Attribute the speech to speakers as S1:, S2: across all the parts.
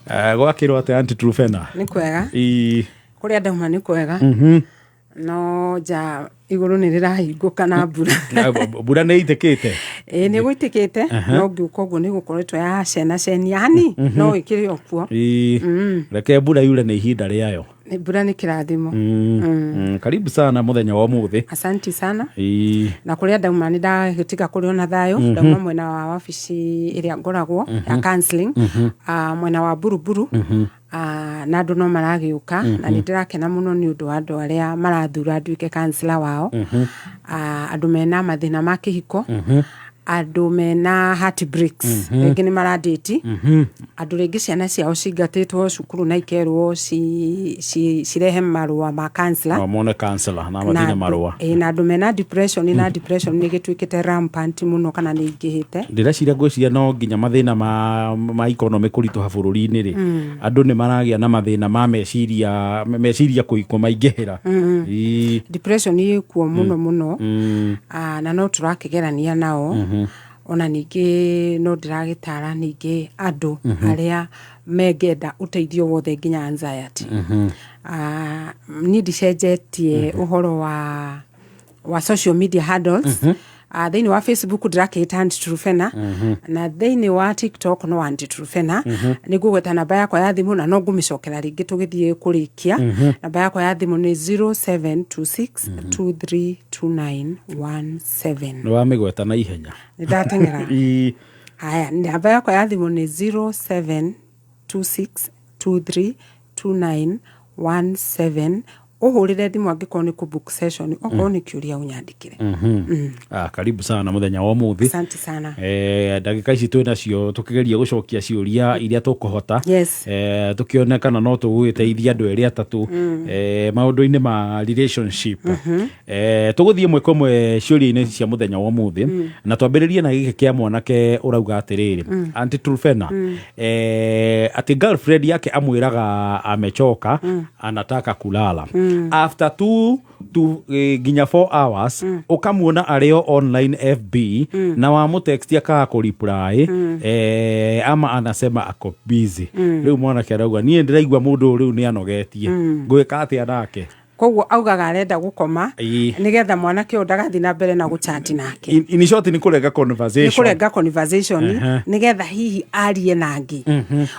S1: Gwakĩrwo atĩa, Aunty Trufena?
S2: Nĩ kwega.
S1: Ii.
S2: Kũrĩa ndauma nĩ kwega. No nja igũrũ nĩ rĩrahingũka na mbura.
S1: Mbura nĩ itĩkĩte.
S2: Ĩĩ, nĩ gũitĩkĩte, no ngĩũka ũguo nĩ gũkoretwo ya cenacenia hani, no ĩkĩrĩ o kuo.
S1: Ii. Reke mbura yure, nĩ ihinda rĩayo.
S2: Mbura nĩ kĩrathimo.
S1: Karibu sana mũthenya wa ũmũthĩ.
S2: Asanti sana.
S1: Ii.
S2: Na kũrĩa ndauma nĩ ndagĩtiga kũrĩ ona thayũ. Ndauma mwena wa wabici ĩrĩa ngoragwo ya counseling, mwena wa Buruburu. Na andũ no maragĩũka, na nĩ ndĩrakena mũno nĩ ũndũ wa andũ arĩa marathura nduĩke counselor wao. Andũ mena mathĩna ma kĩhiko, andũ mena heartbreaks, rĩngĩ nĩ maradĩti andũ, rĩngĩ ciana ciao cingatĩtwo cukuru na ikerwo cirehe marũa ma counselor.
S1: No mone counselor na mathina marũa.
S2: Ĩĩ, na andũ mena depression, na depression nĩ gĩtuĩkĩte rampant mũno kana nĩ ingĩhĩte.
S1: Ndĩreciria, ngwĩciria no nginya mathĩna ma economy kũritũha bũrũri-inĩ rĩ, andũ nĩ maragĩa na mathĩna ma meciria kũmaingĩhĩra. Ii.
S2: Depression ĩkuo mũno mũno. Na no tũrakĩgerania nao. Ona ningĩ no ndĩragĩtara ningĩ andũ arĩa mengenda ũteithio wothe nginya anxiety. Niĩ ndicenjetie ũhoro wa social media handles. Thĩinĩ wa Facebook ndĩrakĩĩta Aunty Trufena, na thĩinĩ wa TikTok no Aunty Trufena. Nĩ ngũgweta namba yakwa ya thimũ na no ngũmĩcokera rĩngĩ tũgĩthiĩ kũrĩkia. Namba yakwa ya thimũ nĩ 0726 232917.
S1: Nĩ wamĩgweta na ihenya.
S2: Nĩ ndateng'era.
S1: Ii.
S2: Haya, namba yakwa ya thimũ nĩ 0726 232917. Ũhũrĩre thimũ angĩkorwo nĩ kũ book session, okorwo nĩ kĩũria ũnyandĩkĩre.
S1: Ah, karibu sana mũthenya wa ũmũthĩ.
S2: Asante sana.
S1: Ndagĩka ici twĩ nacio tũkĩgeria gũcokia ciũria iria tũkũhota. Tũkĩone kana no tũgũgĩteithia andũ erĩ atatũ maũndũ-inĩ ma relationship. Tũgũthiĩ ĩmwe kwa ĩmwe ciũria-inĩ cia mũthenya wa ũmũthĩ, na twambĩrĩrie na gĩkĩ kĩa mwanake ũrauga atĩrĩrĩ, Aunty Trufena, atĩ girlfriend yake amwĩraga amechoka, anataka kulala. After two to nginya 4 hours ũkamuona arĩ o online FB, na wamũtext akaga kũreply, ama anasema ako busy. Rĩu mwanake arauga, niĩ ndĩraigua mũndũ ũyũ rĩu nĩ anogetie, ngwĩka atĩa nake?
S2: Koguo augaga arenda gũkoma nĩgetha mwanake ũyũ ndagathiĩ na mbere na gũchati nake.
S1: In short, nĩ kũrenga
S2: nĩ
S1: conversation.
S2: Kũrenga conversation nĩgetha hihi arie nangĩ.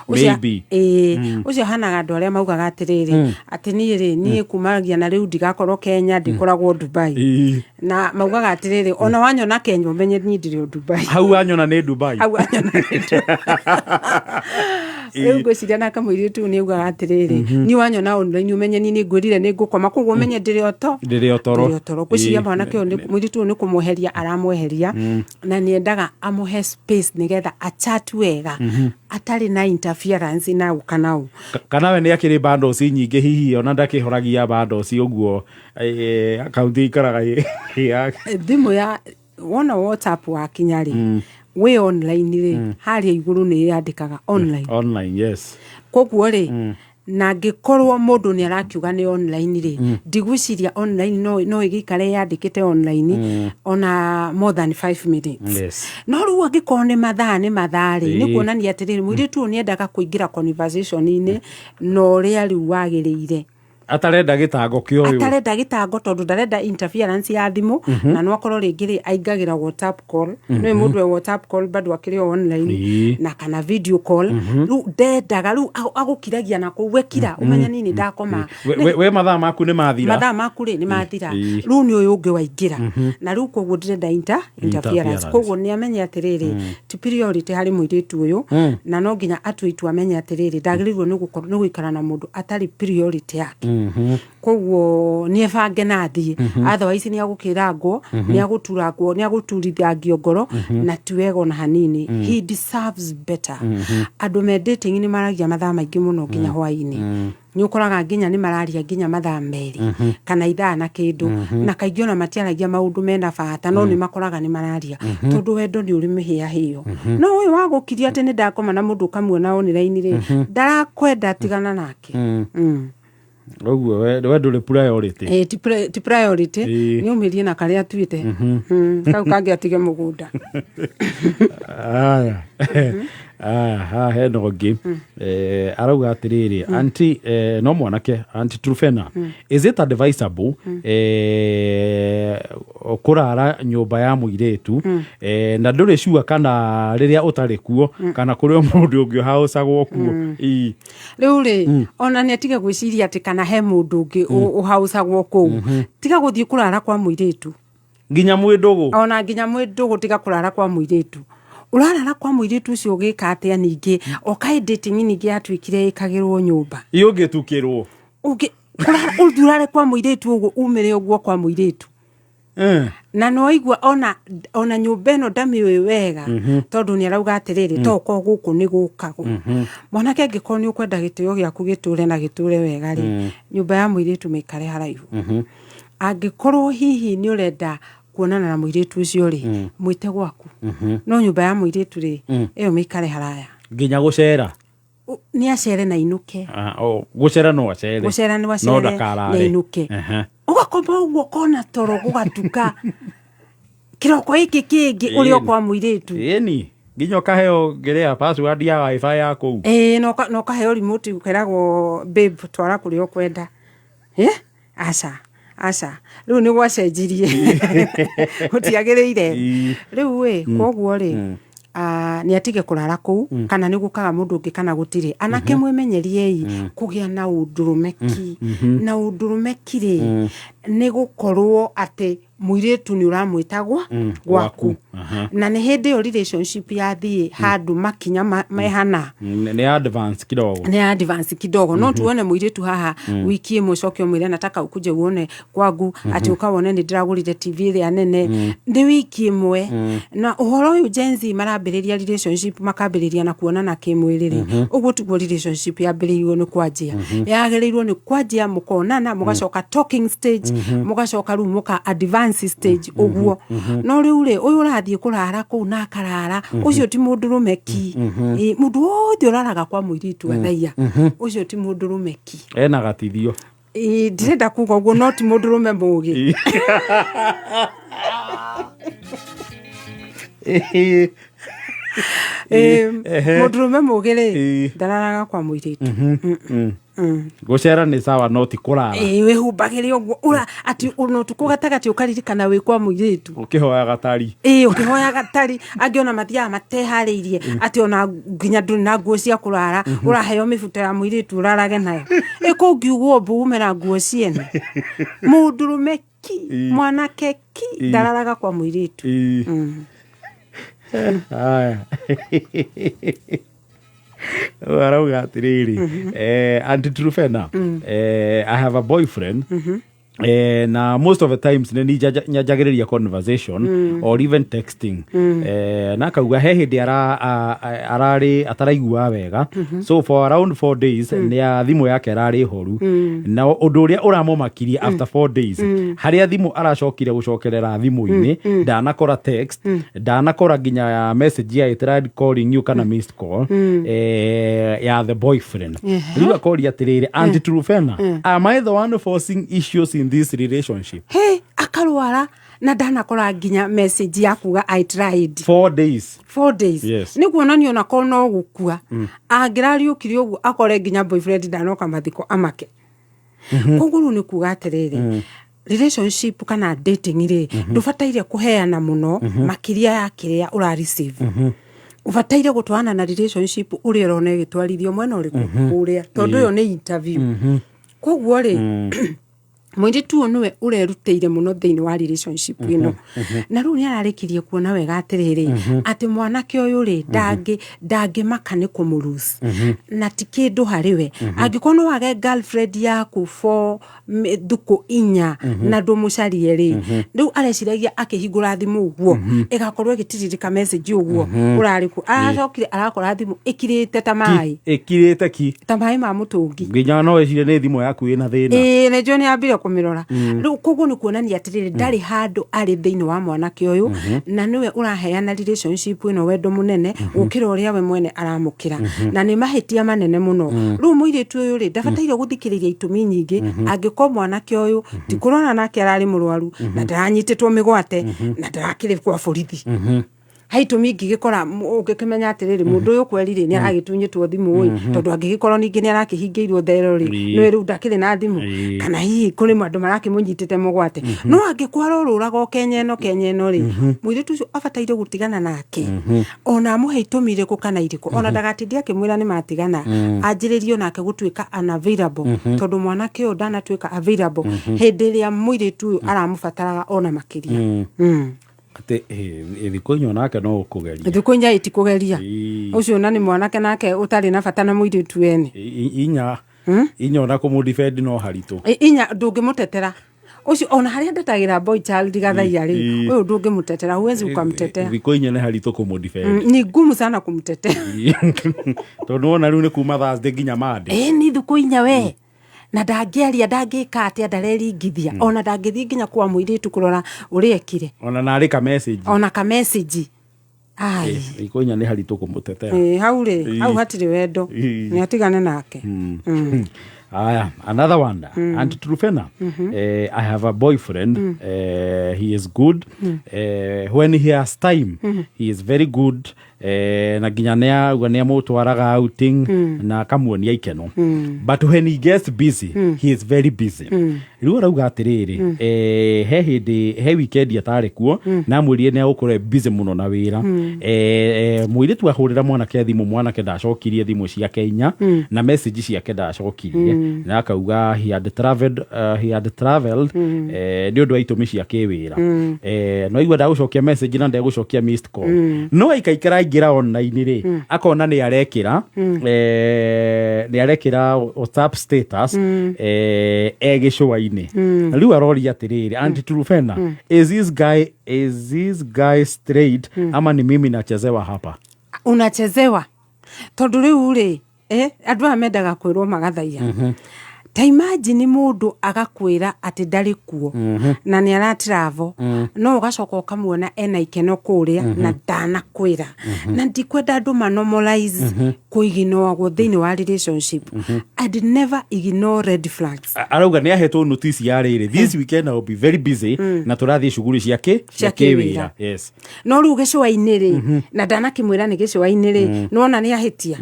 S1: Maybe.
S2: Ĩĩ, ũcio hanaga andũ arĩa maugaga atĩrĩrĩ, atĩ niĩ rĩ, niĩ kumagia na rĩu ndigakorwo Kenya, ndikoragwo Dubai. Na maugaga atĩrĩrĩ, ona wanyona Kenya ũmenye niĩ ndĩrĩ o Dubai.
S1: Hau wanyona nĩ Dubai.
S2: Hau wanyona nĩ Dubai. Rĩu ngwĩciria nake mũirĩtu ũyũ nĩ augaga atĩrĩrĩ, niĩ wanyona online ũmenye niĩ nĩ ngwĩrire nĩ ngũkoma, koguo ũmenye ndĩrĩ o to
S1: Ndĩrĩ o toro.
S2: Ndĩrĩ o toro. Ngwĩciria mwanake ũyũ mũirĩtu ũyũ nĩ kũmweheria aramweheria, na nĩ endaga amũhe space nĩgetha achat wega atarĩ na interference na ũ kana ũ.
S1: Kana we nĩ akĩrĩ bundles nyingĩ, hihi ona ndakĩhoragia bundles ũguo, akaunti ikaraga ĩ yake.
S2: Thimũ ya wona WhatsApp wakinya rĩ, wĩ online rĩ, harĩa igũrũ nĩ yandĩkaga online.
S1: Online, yes.
S2: Koguo rĩ, na angĩkorwo mũndũ nĩ arakiuga nĩ online rĩ, ndigwĩciria online no ĩgĩikare yandĩkĩte online ona more than 5 minutes. No rĩu angĩkorwo nĩ mathaa rĩ, nĩ kuonania atĩrĩrĩ, mũirĩtu ũyũ nĩ endaga kũingĩra conversation-inĩ na ũrĩa rĩu wagĩrĩire.
S1: Atarenda gĩtango kĩa ũyũ.
S2: Atarenda gĩtango, tondũ ndarenda interference ya thimũ. Na no akorwo rĩngĩ rĩ aingagĩra WhatsApp call, nĩ mũndũ e WhatsApp call bado akĩrĩ o online, na kana video call. Rĩu ndendaga rĩu agũkiragia na kũu, wekira ũmenye niĩ nĩ ndakoma.
S1: We mathaa maku nĩ mathira.
S2: Mathaa maku rĩ nĩ mathira. Rĩu nĩ ũyũ ũngĩ waingĩra na rĩu, koguo ndĩrenda interference.
S1: Interference.
S2: Koguo nĩ amenye atĩrĩrĩ, ti priority harĩ mũirĩtu ũyũ, na no nginya atue itua, amenye atĩrĩrĩ, ndagĩrĩirwo nĩ gũkorwo nĩ gũikara na mũndũ atarĩ priority yake. Koguo nĩ ebange na athiĩ, otherwise nĩ agũkĩrangwo, nĩ agũturangwo, nĩ agũturithangio ngoro, na ti wega ona hanini. He deserves better. Andũ me dating nĩ maragia mathaa maingĩ mũno nginya hwaĩ-inĩ. Nĩ ũkoraga nginya nĩ mararia nginya mathaa 2 kana ithaa na kĩndũ, na kaingĩ ona matiaragia maũndũ mena bata, no nĩ makoraga nĩ mararia tondũ wendo nĩ ũrĩ mĩhĩahĩo. No ũyũ wa gũkiria atĩ nĩ ndakoma na mũndũ ũkamuona online rĩ, ndarakwenda, tigana nake.
S1: Ũguo we ndũrĩ priority.
S2: Ĩ, ti priority. Nĩ ũmĩrie na karĩa atuĩte. Kau kangĩ atige mũgũnda.
S1: Aya. Aya, haha hena ũngĩ. Arauga atĩrĩrĩ, anti, no mwanake, anti Trufena, is it advisable kũrara nyũmba ya mũirĩtu na ndũrĩ sure kana rĩrĩa ũtarĩ kuo kana kũrĩ o mũndũ ũngĩ ũhaũcagwo kuo? Ii.
S2: Rĩu rĩ, ona nĩ atige gwĩciria atĩ kana he mũndũ ũngĩ ũhaũcagwo kũu. Tiga gũthiĩ kũrara kwa mũirĩtu.
S1: Nginya mwĩ ndũgũ?
S2: Ona nginya mwĩ ndũgũ, tiga kũrara kwa mũirĩtu. Ũrarara kwa mũirĩtu ũcio ũgĩka atĩa? Ningĩ o kaĩ dating ningĩ yatuĩkire ĩkagĩrwo nyũmba?
S1: Ĩ ũngĩtukĩrwo?
S2: Ũngĩ kũrara, ũthiĩ ũrare kwa mũirĩtu ũguo, umĩre ũguo kwa mũirĩtu. Na nĩwaigua ona nyũmba ĩno ndamĩũĩ wega, tondũ nĩ arauga atĩrĩrĩ, to ũkorwo gũkũ nĩ gũkagwo. Mwanake, angĩkorwo nĩ ũkwenda gĩtĩo gĩaku gĩtũre na gĩtũre wega rĩ, nyũmba ya mũirĩtu mĩikare haraihu. Angĩkorwo hihi nĩ ũrenda kuonana na mũirĩtu ũcio rĩ, mwĩte gwaku, no nyũmba ya mũirĩtu rĩ, ĩyo mĩikare haraya.
S1: Nginya gũcera?
S2: Nĩ acere na inũke.
S1: Ah, oh, gũcera no acere.
S2: Gũcera nĩ
S1: no
S2: wacere na
S1: ndakarare.
S2: Inũke. Ũgakoma ũguo ũkona toro gũgatuka, kĩroko gĩkĩ kĩngĩ ũrĩ o kwa mũirĩtu.
S1: Ĩni, nginya ũkaheo ngĩrĩa password ya WiFi ya kũu.
S2: Ĩĩ, na ũkaheo remote, ũkeragwo, "Babe, twara kũrĩa ũkwenda." Eh? Aca, aca, rĩu nĩ gwacenjirie, gũtiagĩrĩire. Rĩu ĩ, koguo rĩ, nĩ atige kũrara kũu, kana nĩ gũkaga mũndũ ũngĩ kana gũtirĩ. Anake, mwĩmenyeriei kũgĩa na ũndũrũmeki. Na ũndũrũmeki rĩ, nĩ gũkorwo atĩ mũirĩtu nĩ ũramwĩta gwa gwaku.
S1: Gwaku.
S2: Na nĩ hĩndĩ ĩyo relationship yathiĩ handũ makinya mehana.
S1: Nĩ advance kidogo.
S2: Nĩ advance kidogo. No tuone mũirĩtu haha wiki ĩmwe, ũcoke ũmwĩre, "Nataka ukuje uone kwangu," atĩ ũka wone nĩ ndĩragũrire TV ĩrĩa nene. Nĩ wiki ĩmwe. Na ũhoro ũyũ Gen Z marambĩrĩria relationship, makambĩrĩria na kuonana kĩmwĩrĩ rĩ, ũguo tiguo relationship yambĩrĩirio nĩ kwanjia. Yagĩrĩirwo nĩ kwanjia mũkonana, mũgacoka talking stage, mũgacoka rĩu mũka advance stage ũguo. No rĩu rĩ, ũyũ ũrathiĩ kũrara kũu na akarara, ũcio ti mũndũrũme ki. Ĩ, mũndũ wothe ũraraga kwa mũirĩtu athaiya, ũcio ti mũndũrũme ki.
S1: Ena gatithio.
S2: Ĩ, ndirenda kuga ũguo, no ti mũndũrũme mũgĩ. Ĩ, mũndũrũme mũgĩ rĩ, ndararaga kwa mũirĩtu.
S1: Gũcera nĩ sawa, no ti kũrara.
S2: Ĩ, wĩhumbagĩre ũguo ũra atĩ ona ũtukũ gatagatĩ ũkaririkana wĩ kwa mũirĩtu.
S1: Ũkĩhoya gatari.
S2: Ĩ, ũkĩhoya gatari. Angĩ ona mathiaga mateharĩirie, atĩ ona nginya ndũrĩ na nguo cia kũrara, ũraheo mĩbuto ya mũirĩtu ũrarage nayo. Ĩ, kũngiugwo mbu ume na nguo ciene. Mũndũrũme ki, mwanake ki, ndararaga kwa mũirĩtu.
S1: Haya, Rĩu arauga atĩrĩrĩ, Aunty Trufena, I have a boyfriend, na most of the times nĩ nyanjagĩrĩria conversation or even texting. Na akauga he hĩndĩ ararĩ ataraiguaga wega, so for around 4 days nĩ a thimũ yake ararĩ horu. Na ũndũ ũrĩa ũramũmakirie, after 4 days harĩa thimũ aracokire gũcokerera thimũ-inĩ, ndanakora text, ndanakora nginya ya message ya "I tried calling you" kana missed call ya the boyfriend. Rĩu akoria atĩrĩrĩ, Aunty Trufena, am I the one forcing issues in this relationship?
S2: He akarwara na ndanakora nginya message ya kuga "I tried"?
S1: 4 days.
S2: 4 days.
S1: Yes.
S2: Nĩ kuonania onakorwo no gũkua angĩrariũkire ũguo, akore nginya boyfriend ndanoka mathiko, amake. Koguo rĩu nĩ kuga atĩrĩrĩ, relationship kana dating rĩ, ndũbataire kũheana mũno makĩria ya kĩrĩa ũra receive. Ũbataire gũtwarana na relationship ũrĩa ũrona ĩgĩtwarithio mwena ũrĩkũ kũrĩa, tondũ ĩyo nĩ interview. Koguo rĩ, mũirĩtu ũyũ nĩwe ũrerutĩire mũno thĩinĩ wa relationship ĩno, na rĩu nĩ ararĩkirie kuona wega atĩrĩrĩ, atĩ mwanake ũyũ rĩ, ndangĩmaka nĩ kũmũlose na ti kĩndũ harĩ we. Angĩkorwo no wage girlfriend yaku for thukũ 4 na ndũmũcarie rĩ, rĩu areciragia akĩhingũra thimũ ũguo ĩgakorwo ĩgĩtiririka message ũguo, ũrarĩ kũ? Aracokire arakora thimũ ĩkirĩte ta maĩ.
S1: Ĩkirĩte ki.
S2: Ta maĩ ma mũtũngi.
S1: Nginya no ĩcire nĩ thimũ yaku ĩna thĩna.
S2: Ĩĩ, nĩ njũĩ nĩ ambire kũmĩrora. Rĩu koguo nĩ kuonania atĩrĩrĩ, ndarĩ handũ arĩ thĩinĩ wa mwanake ũyũ, na nĩwe ũraheana relationship ĩno wendo mũnene gũkĩra ũrĩa we mwene aramũkĩra, na nĩ mahĩtia manene mũno. Rĩu mũirĩtu ũyũ rĩ, ndabataire gũthikĩrĩria itũmi nyingĩ. Angĩkorwo mwanake ũyũ ti kũrora nake ararĩ mũrwaru na ndaranyitĩtwo mĩgwate na ndarakĩrĩ kwa borithi. He itũmi ingĩgĩkora ũngĩkĩmenya atĩrĩrĩ, mũndũ ũyũ kweri rĩ, nĩ aragĩtunyĩtwo thimũ ĩ, tondũ angĩgĩkorwo ningĩ nĩ arakĩhingĩirwo thero rĩ, nĩwe rĩu ndakĩrĩ na thimũ, kana hihi kũrĩ andũ marakĩmũnyitĩte mũgwate. No angĩkorwo arorũraga o Kenya ĩno, Kenya ĩno rĩ, mũirĩtu ũcio abataire gũtigana nake, ona amũhe itũmi irĩkũ kana irĩkũ, ona ndagatinde akĩmwĩra nĩ matigana, anjĩrĩrie onake gũtuĩka unavailable, tondũ mwanake ũyũ ndanatuĩka available hĩndĩ ĩrĩa mũirĩtu ũyũ aramũbataraga ona makĩria.
S1: Atĩ thikũ inya onake no ũkũgeria.
S2: Thikũ 4 itikũgeria. Ũcio na nĩ mwanake nake ũtarĩ na bata na mũirĩtu ene.
S1: Inya ona kũmũ-defend no haritũ.
S2: Inya ndũngĩmũtetera ũcio, ona harĩa ndetagĩra boy child gathaiya rĩ, ũyũ ndũngĩmũtetera, huwezi ukamtetea.
S1: Thikũ 4 nĩ haritũ kũmũ-defend.
S2: Ni ngumu sana kumtetea.
S1: Tondũ wona rĩu nĩ kuma Thursday nginya Monday.
S2: Ĩ, nĩ thikũ 4 we, na ndangĩaria, ndangĩka atĩa, ndareringithia, ona ndangĩthiĩ nginya kwa mũirĩtu kũrora ũrĩa ekire.
S1: Ona narĩ ka message.
S2: Ona ka message, ai.
S1: Thikũ 4 nĩ haritũ kũmũtetera.
S2: Ĩ, hau rĩ, hau hatirĩ wendo. Nĩ atigane nake.
S1: Aya, another one. Aunt Trufena, I have a boyfriend. He is good. When he has time, he is very good. Na nginya nĩ auga nĩ amũtwaraga outing na akamuonia ikeno. But when he gets busy, he is very busy. Rĩu arauga atĩrĩrĩ, he hĩndĩ, he weekend atarĩ kuo, na amwĩrire nĩ agũkorwo e busy mũno na wĩra. Mũirĩtu ahũrĩra mwanake thimũ, mwanake ndacokirie thimũ ciake 4, na message ciake ndacokirie, na akauga he had traveled nĩ ũndũ wa itũmi cia kĩwĩra. No igua ndagũcokia message na ndegũcokia missed call, no aikaikara aingĩra online rĩ, akona nĩ arekĩra WhatsApp status e gĩcũa-inĩ. Rĩu aroria atĩrĩrĩ, Aunty Trufena, is this guy straight ama ni mimi nachezewa hapa?
S2: Unachezewa, tondũ rĩu rĩ, andũ aya mendaga kwĩrwo magathaia. Ta imagine mũndũ agakwĩra atĩ ndarĩ kuo na nĩ aratravel, no ũgacoka ũkamuona ena ikeno kũrĩa na ndanakwĩra. Na ndikwenda andũ manormalize kũiginoagwo thĩinĩ wa relationship. I'd never ignore red flags.
S1: Arauga nĩ ahetwo notice ya rĩrĩ, this weekend I will be very busy, na tũrathiĩ shughuli cia kĩ
S2: cia kĩwĩra.
S1: Kĩwĩra, yes.
S2: No rĩu gĩcũa-inĩ rĩ, na ndanakĩmwĩra nĩ gĩcũa-inĩ rĩ, nĩwona nĩ ahĩtia.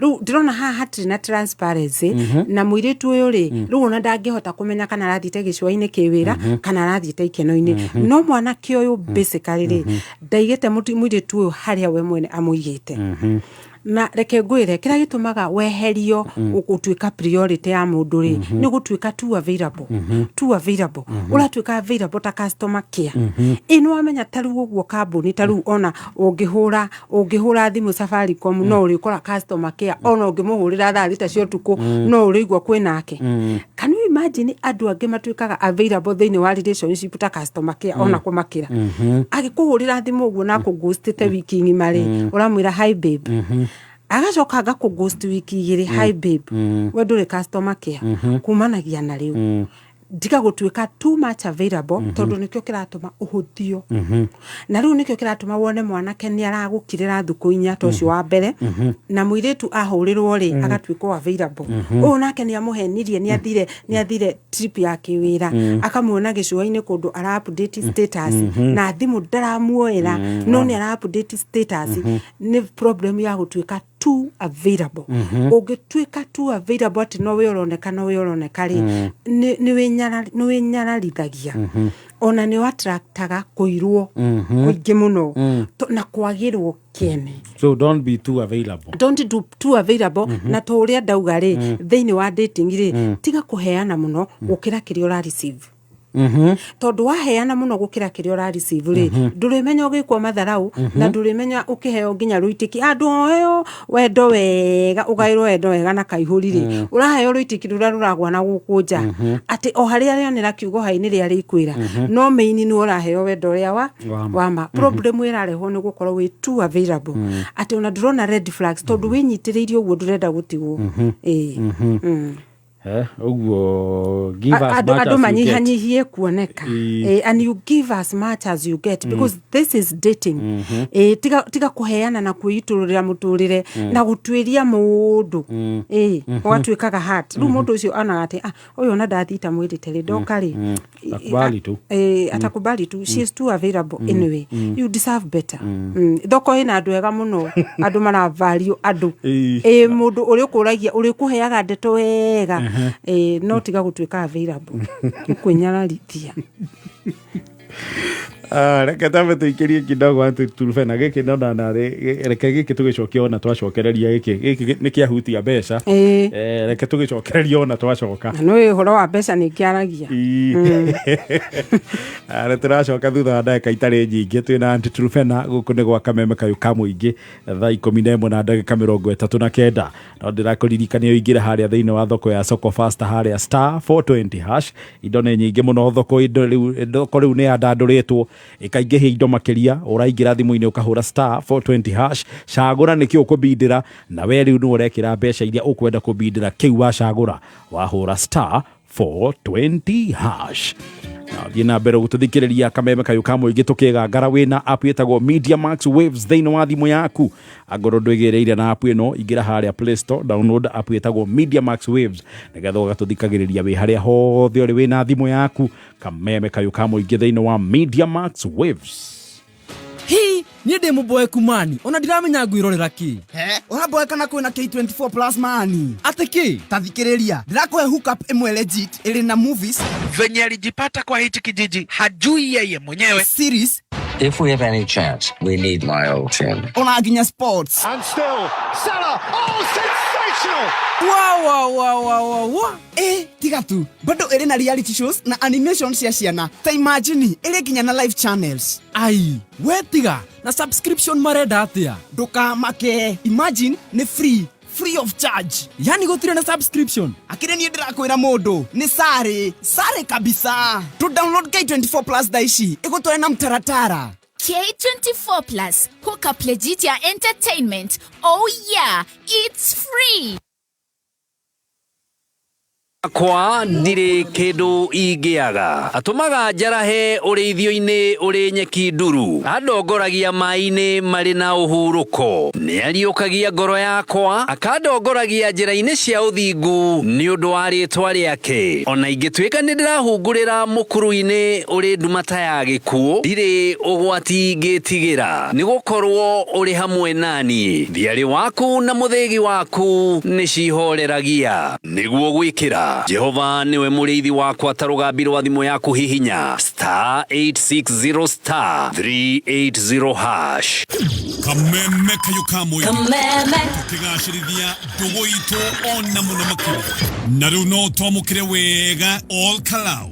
S2: Rĩu ndĩrona haha hatirĩ na transparency, na mũirĩtu ũyũ rĩ, rĩu ona ndangĩhota kũmenya kana arathiĩte gĩcũa-inĩ kĩwĩra kana arathiĩte ikeno-inĩ. No mwanake ũyũ basically rĩ, ndaigĩte mũirĩtu ũyũ harĩa we mwene amũigĩte. Na reke ngwĩre, kĩrĩa gĩtũmaga weherio gũtuĩka priority ya mũndũ rĩ, nĩ gũtuĩka too available, too available. Ũratuĩka available ta customer care. Ĩ, nĩ wamenya ta rĩu ũguo kambuni, ta rĩu ona ũngĩhũra thimũ Safaricom, no ũrĩkora customer care, ona ũngĩmũhũrĩra thaa 6 cia ũtukũ, no ũrĩigua kwĩnake. Can you imagine andũ angĩ matuĩkaga available thĩinĩ wa relationship ta customer care, ona kũmakĩra? Agĩkũhũrĩra thimũ ũguo na akũghostĩte wiki ng'ima rĩ, ũramwĩra, "Hi babe," agacoka agakũghost wiki 2, "Hi babe." We ndũrĩ customer care kumanagia na rĩu. Ndiga gũtuĩka too much available, tondũ nĩkĩo kĩratũma ũhũthio, na rĩu nĩkĩo kĩratũma wone mwanake nĩ aragũkirĩra thukũ 4 ta ũcio wa mbere, na mũirĩtu ahũrĩrwo rĩ, agatuĩka o available. Ũyũ nake nĩ amũhenirie, nĩ athire trip ya kĩwĩra, akamuona gĩcũa-inĩ kũndũ ara update status, na thimũ ndaramuoera, no nĩ ara update status. Nĩ problem ya gũtuĩka too available. Ũngĩtuĩka too available atĩ no we ũroneka, no we ũroneka rĩ, nĩ wĩnyararithagia, ona nĩ attractaga kũirwo kũingĩ mũno na kwagĩrwo kĩene.
S1: So don't be too available.
S2: Don't do too available. Na to ũrĩa ndauga rĩ, thĩinĩ wa dating rĩ, tiga kũheana mũno gũkĩra kĩrĩa ũra receive, tondũ waheana mũno gũkĩra kĩrĩa ũra receive rĩ, ndũrĩmenya ũgĩkwo matharau, na ndũrĩmenya ũkĩheo nginya rũitĩki. Andũ oheo wendo wega, ũgaĩrwo wendo wega na kaihũri rĩ, ũraheo rũitĩki rũrĩa rũragwa na gũkũ nja, atĩ o harĩa rĩonera kiugo hai-inĩ rĩa rĩkwĩra, no main nĩ ũraheo wendo ũrĩa wa
S1: Wa ma.
S2: Wama problem ĩrarehwo nĩ gũkorwo wĩ too available, atĩ ona ndũrona red flags, tondũ wĩnyitĩrĩirie ũguo, ndũrenda gũtigwo. Ĩĩ.
S1: Ũguo give as
S2: Andũ
S1: much
S2: andũ
S1: as you get.
S2: Manyihanyihie kuoneka. And you give as much as you get, because this is dating. Tiga kũheana na kwĩitũrũrĩra mũtũrĩre na gũtuĩria mũndũ, ũgatuĩkaga hurt. Rĩu mũndũ ũcio onaga atĩ, "Ah, ũyũ ona ndathita mwĩrĩte rĩ, ndoka rĩ."
S1: Akubali tu.
S2: Atakubali tu. She is too available. Anyway, you deserve better. Thoko ĩna andũ ega mũno, andũ maravalue andũ. Mũndũ ũrĩa ũkũragia, ũrĩa ũkũheaga ndeto wega, no tiga gũtuĩka available, ũkwĩnyararithia.
S1: Ah, reke tambe tũikĩrie kidogo Aunty Truphena gĩkĩ ndona narĩ. Reke gĩkĩ tũgĩcokia ona twacokereria. Gĩkĩ nĩ kĩahutia mbeca. Reke tũgĩcokereria ona twacoka.
S2: Na nĩ ũhoro wa mbeca nĩ ngĩaragia.
S1: Nĩ tũracoka thutha wa ndagĩka itarĩ nyingĩ. Twĩna Aunty Truphena gũkũ nĩ gwa Kameme Kayũ ka Mũingĩ, thaa 11 na ndagĩka 39. No ndĩrakũririkania ũingĩre harĩa thĩinĩ wa thoko ya Soko Fasta, harĩa *420#. Indo nĩ nyingĩ mũno thoko. Indo rĩu, thoko rĩu nĩ yandandũrĩtwo ĩkaingĩhia indo makĩria. Ũraingĩra thimũ-inĩ, ũkahũra *420#, cagũra nĩkĩ ũkũbindĩra, na we rĩu nĩ ũrekĩra mbeca iria ũkwenda kũbindĩra kĩu wacagũra wahũra *420#. Na thiĩ na mbere gũtũthikĩrĩria Kameme Kayũ ka Mũingĩ tũkĩgangara wĩna app ĩtagwo Media Max Waves thĩinĩ wa thimũ yaku. Angorwo ndwĩgĩrĩire na app ĩno, ingĩra harĩa Play Store, download app ĩtagwo Media Max Waves, nĩgetha ũgatũthikagĩrĩria wĩ harĩa hothe ũrĩ wĩna thimũ yaku. Kameme Kayũ ka Mũingĩ thĩinĩ wa Media Max Waves.
S3: Hi niĩ ndĩ mũboeku mani, ona ndiramenya ngwĩrorera kĩ.
S4: He ũramboeka na kwĩna K24 Plus mani.
S3: Atĩ kĩ?
S4: Ta thikĩrĩria, ndĩrakũhe hookup ĩmwe legit ĩrĩ na movies,
S5: Venye alijipata kwa hichi kijiji hajui yeye mwenyewe.
S4: series,
S6: If we have any chance, we need my old team.
S4: Ona nginya sports.
S7: And still, Salah! Oh, sensational!
S3: Wa wa wa wa wa wa.
S4: Ĩ tiga tu, bado ĩrĩ na reality shows na animation cia ciana. Ta imagine, ĩrĩ nginya na live channels.
S3: Ai, we tiga na subscription, marenda atĩa?
S4: Ndũkamake, imagine nĩ free, free of charge.
S3: Yani gũtirĩ na subscription?
S4: Akĩrĩ niĩ ndĩrakwĩra mũndũ nĩ sare sare kabisa. Tu download K24 Plus thaa ici, ĩgũtware na mtaratara.
S8: K24 Plus, hook up legit ya entertainment. Oh yeah, it's free.
S9: Kwa ndirĩ kĩndũ ingĩaga, atũmaga njarahe ũrĩithio-inĩ ũrĩ nyeki nduru, andongoragia maĩ-inĩ marĩ na ũhurũko, nĩ ariũkagia ngoro yakwa, akandongoragia njĩra-inĩ cia ũthingu nĩ ũndũ wa rĩtwa rĩake. Ona ingĩtuĩka nĩ ndĩrahungurĩra mũkuru-inĩ ũrĩ nduma ta ya gĩkuũ, ndirĩ ũgwati ngĩtigĩra, nĩ gũkorwo ũrĩ hamwe naniĩ. Thiarĩ waku na mũthĩgi waku nĩ cihoreragia. Nĩguo gwĩkĩra Jehova nĩwe mũrĩithi wakwa ta rũgambi rwa thimũ yaku, hihinya *860*380#.
S10: Kameme Kayũ ka Mũingĩ, tũkĩgacĩrithia ndũgũ itũ ona mũno makĩria. Na rĩu no twamũkĩre wega Ol Kalou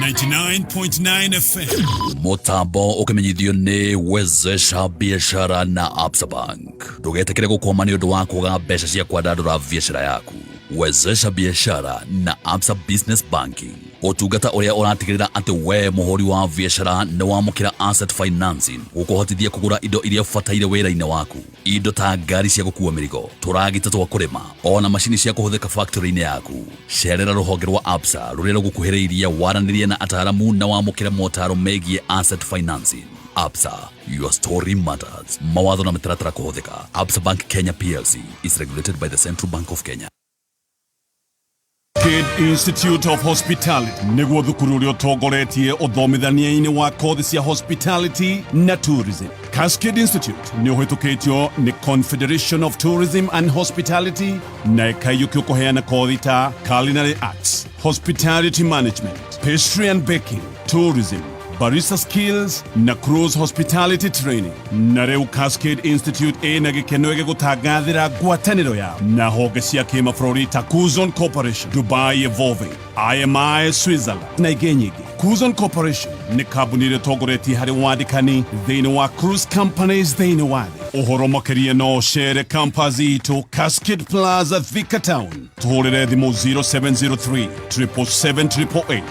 S10: 99.9 FM.
S11: Mutambo ukimenyithio nĩ Wezesha Biashara na Absa Bank. Ndũgetĩkĩre gũkwama nĩ ũndũ wa kwaga mbeca cia kwandandũra biacara yaku. Wezesha Biashara na Absa Business Banking, ũtungata ũrĩa ũratigĩrĩra atĩ we mũhũri wa biacara nĩ wamũkĩra asset financing gũkũhotithia kũgũra indo iria ũbataire wĩra-inĩ waku, indo ta ngari cia gũkua mĩrigo, tũragita twa kũrĩma, ona macini cia kũhũthĩka factory-inĩ yaku. Cerera rũhonge rwa Absa rũrĩa rũgũkuhĩrĩirie, waranĩrie na ataaramu na wamũkĩre motaro megiĩ asset financing. Absa, your story matters. Mawatho na mĩtaratara kũhũthĩka. Absa Bank Kenya PLC is regulated by the Central Bank of Kenya.
S10: Kid Institute of Hospitality nĩguo thukuru ũrĩa ũtongoretie ũthomithania-inĩ wa kothi cia hospitality na tourism. Cascade Institute nĩ ũhĩtũkĩtio nĩ Confederation of Tourism and Hospitality na ĩkaiyũkio kũheana kothi ta culinary arts, hospitality management, pastry and baking, tourism, barista skills na cruise hospitality training. Na rĩu Cascade Institute ĩna gĩkeno gĩgũtangathĩra ngwatanĩro yao na honge cia kĩmabũrũri ta Cuzon Corporation, Dubai Evolving, IMI Switzerland na ingĩ nyingĩ. Cuzon Corporation nĩ kambuni ĩrĩa ĩtongoretie harĩ wandĩkani thĩinĩ wa cruise companies thĩinĩ wa thĩ. Ũhoro makĩria no ũcere campus itũ, Cascade Plaza, Thika Town. Tũhũrĩre thimũ 0703 777 888.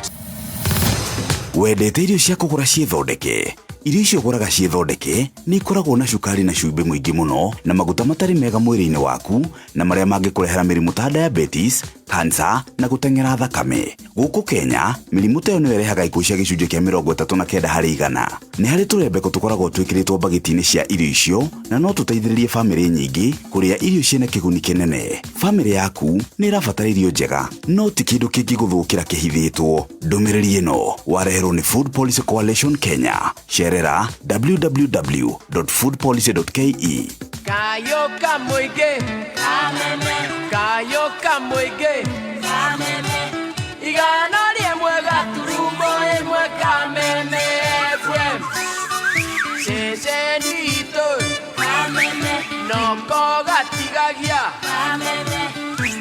S12: Wendete irio cia kũgũra ciĩthondeke? Irio icio ũgũraga ciĩthondeke nĩ ikoragwo na cukari na cumbĩ mũingĩ mũno na maguta matarĩ mega mwĩrĩ-inĩ waku, na marĩa mangĩkũrehera mĩrimũ ta diabetes. Kansa na gũteng'era thakame. Gũkũ Kenya, mĩrimũ ta ĩyo nĩyo ĩrehaga ikuũ cia gĩcunjĩ kĩa 39%. Nĩ harĩ tũrembeko tũkoragwo twĩkĩrĩtwo mbagiti-inĩ cia irio icio na no tũteithĩrĩrie famĩlĩ nyingĩ kũrĩa irio ciĩna kĩguni kĩnene. Famĩlĩ yaku nĩ ĩrabatara irio njega, no ti kĩndũ kĩngĩgũthũkĩra kĩhithĩtwo. Ndũmĩrĩri ĩno wareherwo nĩ Food Policy Coalition Kenya. Cerera www.foodpolicy.ke.
S13: Kayo kamũingĩ, kayo kamũingĩ, igana rĩmwe gaturumo ĩmwe Kameme FM, ceceni itũ noko gatigagia,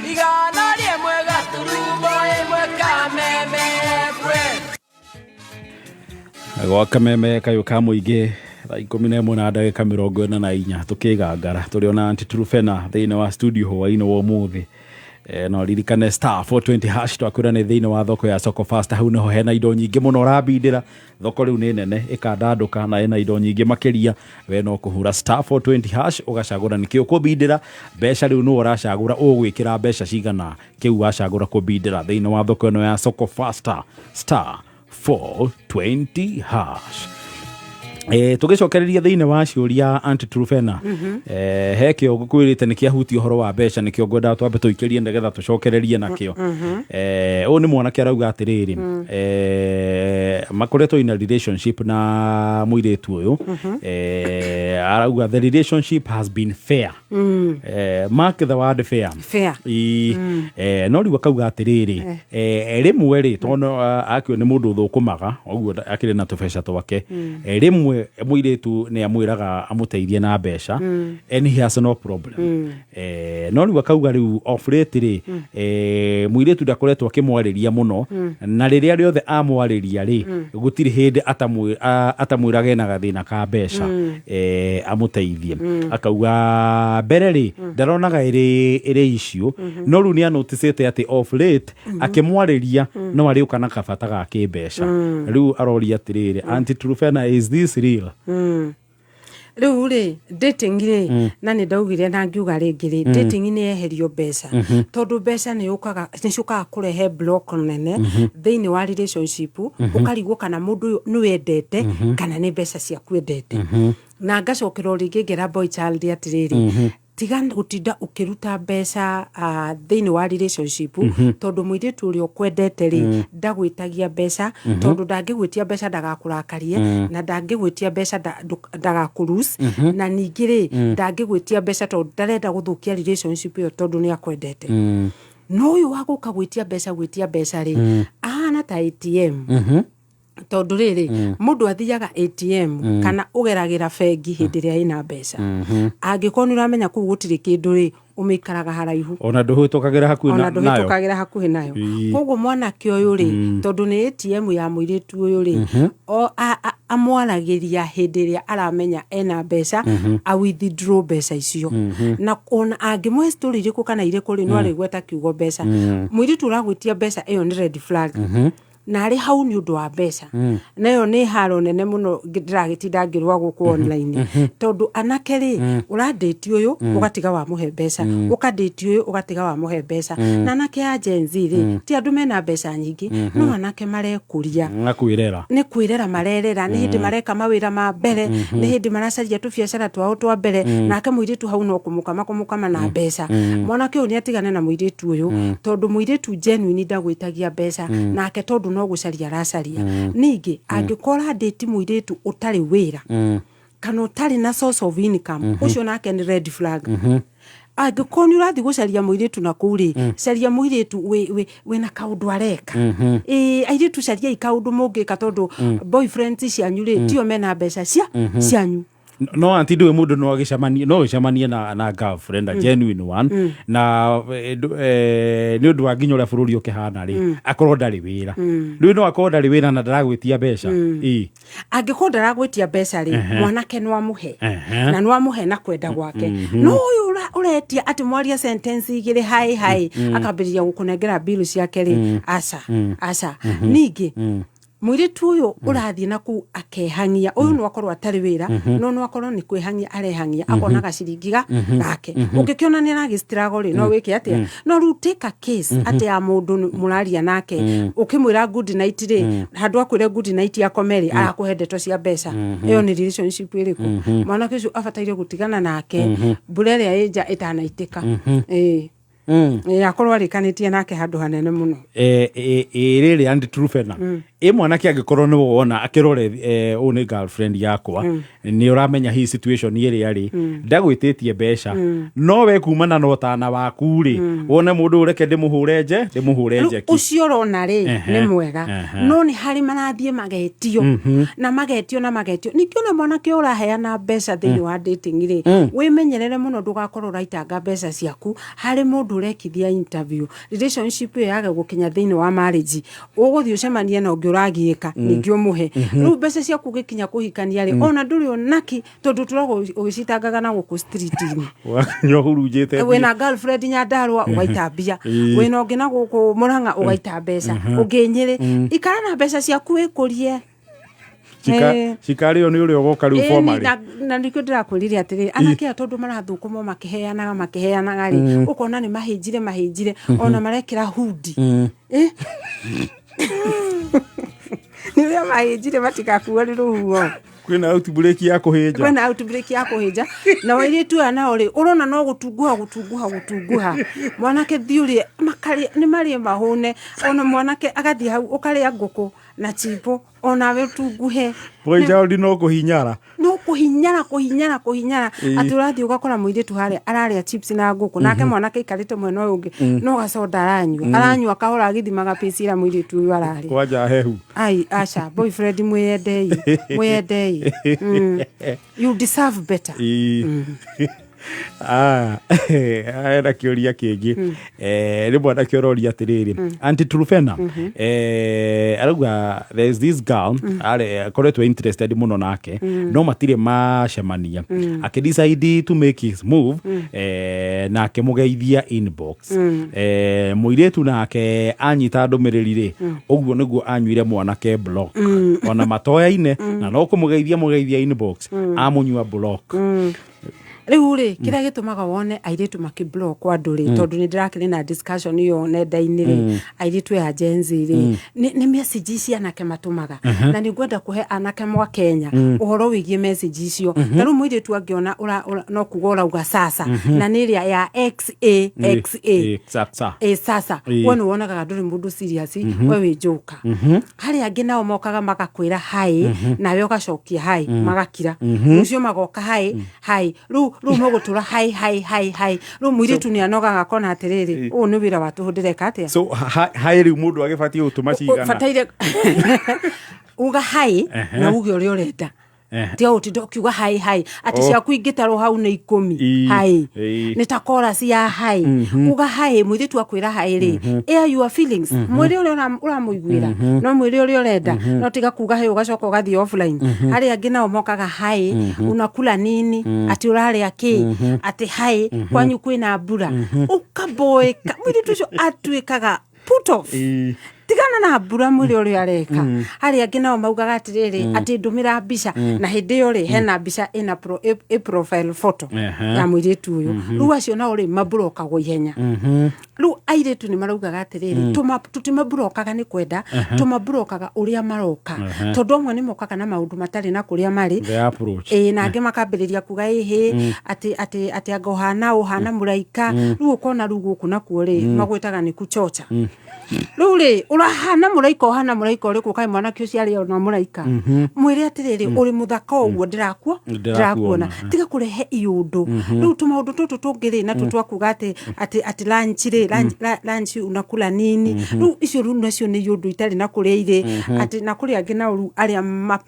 S13: 101.1 Kameme FM.
S1: Gwa Kameme kayũ ka mũingĩ, thaa 11:44, tũkĩgangara tũrĩ ona Aunty Trufena thĩinĩ wa studio hwainĩ wa ũmũthĩ. No ririkane *420#, twakwĩra nĩ thĩinĩ wa thoko ya Soko Fast. Hau nĩho hena indo nyingĩ mũno ũrambindĩra. Thoko rĩu nĩ nene ĩkandandũka na ĩna indo nyingĩ makĩria. We no kũhũra *420# ũgacagũra nĩkĩ ũkũbindĩra. Mbeca rĩu nĩwe ũracagũra ũgwĩkĩra mbeca cigana kĩu wacagũra kũbindĩra thĩinĩ wa thoko ĩno ya Soko Fasta, *420#. Tũgĩcokereria thĩinĩ wa ciũria, Aunty Trufena, he kĩo ngũkwĩrĩte nĩ kĩahutia ũhoro wa mbeca, nĩkĩo ngwendaga twambe tũikĩrie nĩgetha tũcokererie nakĩo. Ũyũ nĩ mwanake arauga atĩrĩrĩ, makoretwo in a relationship na mũirĩtu ũyũ. Arauga the relationship has been fair. Mark the word fair.
S2: Fair.
S1: Ii, no rĩu akauga atĩrĩrĩ, rĩmwe rĩ, tondũ akĩo nĩ mũndũ ũthũkũmaga ũguo akĩrĩ na tũbeca twake, rĩmwe mũirĩtu nĩ amwĩraga amũteithie na mbeca, and he has no problem. No rĩu akauga rĩu of late rĩ, mũirĩtu ndakoretwo akĩmwarĩria mũno, na rĩrĩa rĩothe amwarĩria rĩ, gũtirĩ hĩndĩ atamwĩraga ena gathĩna ka mbeca, amũteithie. Akauga mbere rĩ, ndaronaga ĩrĩ issue, no rĩu nĩ anoticĩte atĩ of late akĩmwarĩria no arĩũka na kabata ga kĩmbeca. Rĩu aroria atĩrĩrĩ, Aunty Trufena, is this real?
S2: Rĩu rĩ, dating rĩ, na nĩ ndaugire na ngiuga rĩngĩ rĩ, dating nĩ yeherio mbeca, tondũ mbeca nĩ ciũkaga kũrehe block nene thĩinĩ wa relationship. Ũkarigwo kana mũndũ ũyũ nĩ wendete kana nĩ mbeca ciaku endete. Na ngacokera o rĩngĩ ngera boy child atĩrĩrĩ, tiga gũtinda ũkĩruta mbeca thĩinĩ wa relationship, tondũ mũirĩtu ũrĩa ũkwendete rĩ, ndagwĩtagia mbeca, tondũ ndangĩgwĩtia mbeca ndagakũrakarie, na ndangĩgwĩtia mbeca ndagakũrus, na ningĩ rĩ, ndangĩgwĩtia mbeca tondũ ndarenda gũthũkia relationship ĩyo, tondũ nĩ akwendete. No ũyũ wa gũka gwĩtia mbeca, gwĩtia mbeca rĩ, ahana ta ATM, tondũ rĩrĩ, mũndũ athiaga ATM kana ũgeragĩra bengi hĩndĩ ĩrĩa ĩna mbeca. Angĩkorwo nĩ ũramenya kũu gũtirĩ kĩndũ rĩ, ũmĩikaraga haraihu.
S1: Ona ndũhĩtũkagĩra hakuhĩ
S2: ona
S1: nayo.
S2: Ndũhĩtũkagĩra hakuhĩ nayo. Koguo mwanake ũyũ rĩ, tondũ nĩ ATM ya mũirĩtu ũyũ rĩ, o amwaragĩria hĩndĩ ĩrĩa aramenya ena mbeca, a withdraw mbeca icio. Na ona angĩmũhe story irĩkũ kana irĩkũ rĩ, no arĩgweta kiugo mbeca. Mũirĩtu ũragwĩtia mbeca, ĩyo nĩ red flag, na arĩ hau nĩ ũndũ wa mbeca. Na ĩyo nĩ haro nene mũno ndĩragĩtinda ngĩrũa gũkũ online, tondũ anake rĩ, ũrandĩti ũyũ ũgatiga wamũhe mbeca, ũkandĩti ũyũ ũgatiga wamũhe mbeca. Na anake a Gen Z rĩ, ti andũ mena mbeca nyingĩ, no anake marekũria.
S1: Na kwĩrera.
S2: Nĩ kwĩrera marerera, nĩ hĩndĩ mareka mawĩra ma mbere, nĩ hĩndĩ maracaria tũbiacara twao twa mbere. Nake mũirĩtu hau no kũmũkama kũmũkama na mbeca. Mwanake ũyũ nĩ atigane na mũirĩtu ũyũ, tondũ mũirĩtu genuine ndagwĩtagia mbeca, nake tondũ no gũcaria aracaria. Ningĩ angĩkorwo ũrandĩti mũirĩtu ũtarĩ wĩra kana ũtarĩ na source of income, ũcio nake nĩ red flag. Angĩkorwo nĩ ũrathiĩ gũcaria mũirĩtu na kũu rĩ, caria mũirĩtu wĩna kaũndũ areka. Ĩĩ, airĩtu, cariai kaũndũ mũngĩka, tondũ boyfriends cianyu rĩ, tio mena mbeca cia cianyu.
S1: No aunty, ndũĩ mũndũ no agĩcemanie, no ũcemanie na girlfriend, a genuine one, na nĩ ũndũ wa nginya ũrĩa bũrũri ũkĩhana rĩ, akorwo ndarĩ wĩra. Rĩu no akorwo ndarĩ wĩra na ndaragwĩtia mbeca. Ĩ.
S2: Angĩkorwo ndaragwĩtia mbeca rĩ, mwanake no amũhe, na no amũhe na kwenda gwake. No ũyũ ũretia atĩ mwaria sentence igĩrĩ, hi hi, akambĩrĩria gũkũnengera bill ciake rĩ, aca, aca. Ningĩ Mũirĩtu ũyũ ũrathiĩ na kũu akehang'ia ũyũ, no akorwo atarĩ wĩra, no akorwo nĩ kwĩhang'ia arehang'ia, akona gaciringi ga gake. Ũngĩkĩona nĩ aragĩstruggle rĩ, no wĩke atĩa? No rĩu take a case atĩ ya mũndũ mũraria nake, ũkĩmwĩra good night rĩ, handũ akwĩre good night akome rĩ, arakũhe ndeto cia mbeca. Ĩyo nĩ relationship ĩrĩkũ? Mwanake ũcio abataire gũtigana nake mbura ĩrĩa ĩ nja ĩtanaitĩka. Ĩĩ. Ĩĩ, akorwo arĩkanĩtie nake handũ hanene mũno.
S1: Ĩ rĩrĩ, Aunty Truphena, ĩ mwanake angĩkorwo nĩ wona akĩrore ũyũ nĩ girlfriend yakwa, nĩ ũramenya hihi situation ĩrĩa rĩ ndagwĩtĩtie mbeca, no we kumana na ũtana waku rĩ, wone mũndũ ũreke ndĩmũhũre nje, ndĩmũhũre
S2: Rĩu
S1: njeki.
S2: Ũcio ũrona rĩ, nĩ mwega, no nĩ harĩ marathiĩ magetio na magetio na magetio. Ningĩ ona mwanake ũraheana mbeca thĩinĩ wa dating rĩ, wĩmenyerere mũno ndũgakorwo ũraitanga mbeca ciaku harĩ mũndũ ũrekithia interview. Relationship ĩyo yage gũkinya thĩinĩ wa marriage, ũgũthiĩ ũcemanie na ũngĩ ũragiĩka, ningĩ ũmũhe rĩu mbeca ciaku. Ũgĩkinya kũhikania rĩ, ona ndũrĩ onaki, tondũ tũragwo ũgĩcitangaga na gũkũ street-inĩ.
S1: Wakinya ũhurunjĩte.
S2: Wĩna girlfriend Nyandarua, ũgaita mbia. Wĩna ũngĩ na gũkũ Mũrang'a, ũgaita mbeca. Ũngĩ Nyĩrĩ. Ikara na mbeca ciaku, wĩkũrie.
S1: Cikarĩo nĩ ũrĩa ũgoka rĩu
S2: Ĩni,
S1: formally.
S2: Na nĩkĩo ndĩrakwĩrire atĩrĩ, anake aya tondũ marathũkũma makĩheanaga makĩheanaga rĩ, ũkona nĩ mahĩnjire mahĩnjire, ona marekĩra hundi. Eh? Nĩ ũrĩa mahĩnjire matigakuo nĩ rũhuho.
S1: Kwĩna outbreak ya kũhĩnja.
S2: Kwĩna outbreak ya kũhĩnja. Na airĩtu aya nao rĩ, ũrona no gũtunguha gũtunguha gũtunguha. Mwanake thiĩ ũrĩe, makarĩa nĩ marĩe mahũne. Ona mwanake agathiĩ hau ũkarĩa ngũkũ na chipo, onawe ũtunguhe.
S1: Boy child no kũhinyara.
S2: No kũhinyara kũhinyara kũhinyara. Atĩ ũrathiĩ ũgakora mũirĩtu harĩa ararĩa chips na ngũkũ, nake mwanake aikarĩte mwena ũyũ ũngĩ no gacoda aranyua, aranyua kahora agĩthimaga pace ĩrĩa mũirĩtu ũyũ ararĩa.
S1: Kwanja hehu.
S2: Ai, aca, boyfriend, mwĩyendei, mwĩyendei. You deserve better.
S1: Ĩĩ. Ah, hena kĩũria kĩngĩ. Nĩ mwanake ũroria atĩrĩrĩ, Aunty Truphena, arauga there is this girl arĩ akoretwo interested mũno nake, no matirĩ macemania. Akĩdecide to make his move, na akĩmũgeithia inbox. Mũirĩtu nake anyita ndũmĩrĩri rĩ, ũguo nĩguo anyuire mwanake block, ona matoyaine, na no kũmũgeithia mũgeithia inbox, amũnyua block.
S2: Rĩu rĩ, kĩrĩa gĩtũmaga wone airĩtu makĩblock andũ rĩ, tondũ nĩ ndĩrakĩrĩ na discussion ĩyo nenda-inĩ rĩ, airĩtu aya Gen Z rĩ, nĩ message ici anake matũmaga, na nĩ ngwenda kũhe anake mwa Kenya ũhoro wĩgiĩ message icio. Ta rĩu mũirĩtu angĩona no kuga ũrauga sasa, na nĩ ĩrĩa ya xa xa.
S1: Sasa.
S2: Ĩ sasa. We nĩ wonaga ndũrĩ mũndũ serious, we wĩ njoka. Harĩ angĩ nao mokaga magakwĩra hi, nawe ũgacokia hi, magakira. Rũciũ magoka hi hi, rĩu mũgũtũra hi hi hi hi. Rĩu mũirĩtu nĩ anogaga akona atĩrĩrĩ, ũyũ nĩ wĩra wa tũhũ, ndĩreka atĩa?
S1: So hi rĩu mũndũ agĩbatiĩ gũtũma cigana?
S2: Bataire uga hi na uge ũrĩa ũrenda. Tiga gũtinda ũkiuga hi hi atĩ ciaku ingĩtarwo hau nĩ 10. Hi nĩ ta chorus ya hi. Uga hi, mũirĩtu akwĩra hi rĩ, air your feelings, mwĩre ũrĩa ũramũiguĩra, no mwĩre ũrĩa ũrenda, no tiga kuga hi ũgacoka ũgathiĩ offline. Harĩ angĩ nao mokaga hi, unakula nini, atĩ ũrarĩa kĩ, atĩ hi, kwanyu kwĩna mbura, ũkaboeka. Mũirĩtu ũcio atuĩkaga put off. Tigana na mbura, mwĩre ũrĩa areka. Harĩ angĩ nao maugaga atĩrĩrĩ, atĩ ndũmĩra mbica, na hĩndĩ ĩyo rĩ, hena mbica ĩna ĩ profile photo ya mũirĩtu ũyũ. Rĩu acio nao rĩ, maburokagwo ihenya. Rĩu airĩtu nĩ maraugaga atĩrĩrĩ, tũtimaburokaga nĩ kwenda, tũmaburokaga ũrĩa maroka, tondũ amwe nĩ mokaga na maũndũ matarĩ na kũrĩa marĩ.
S1: The approach.
S2: Ĩĩ, na angĩ makambĩrĩria kuga ĩhĩ, atĩ anga ũhana ũhana mũraika. Rĩu ũkona rĩu gũkũ nakuo rĩ, magwĩtaga nĩ kuchocha. Rĩu rĩ, ũrahana mũraika, ũhana mũraika ũrĩkũ? Kaĩ mwanake ũcio arĩ ona mũraika? Mwĩre atĩrĩrĩ, ũrĩ mũthaka ũguo ndĩrakuo
S1: Ndĩrakuona.
S2: Ndĩrakuona. Tiga kũrehe iũndũ. Rĩu tũmaũndũ tũtũ tũngĩ rĩ, natuo twakuga atĩ lunch rĩ, lunch unakula nini, rĩu icio rĩu nacio nĩ iũndũ itarĩ na kũrĩa irĩ. Atĩ na kũrĩ angĩ nao rĩu arĩa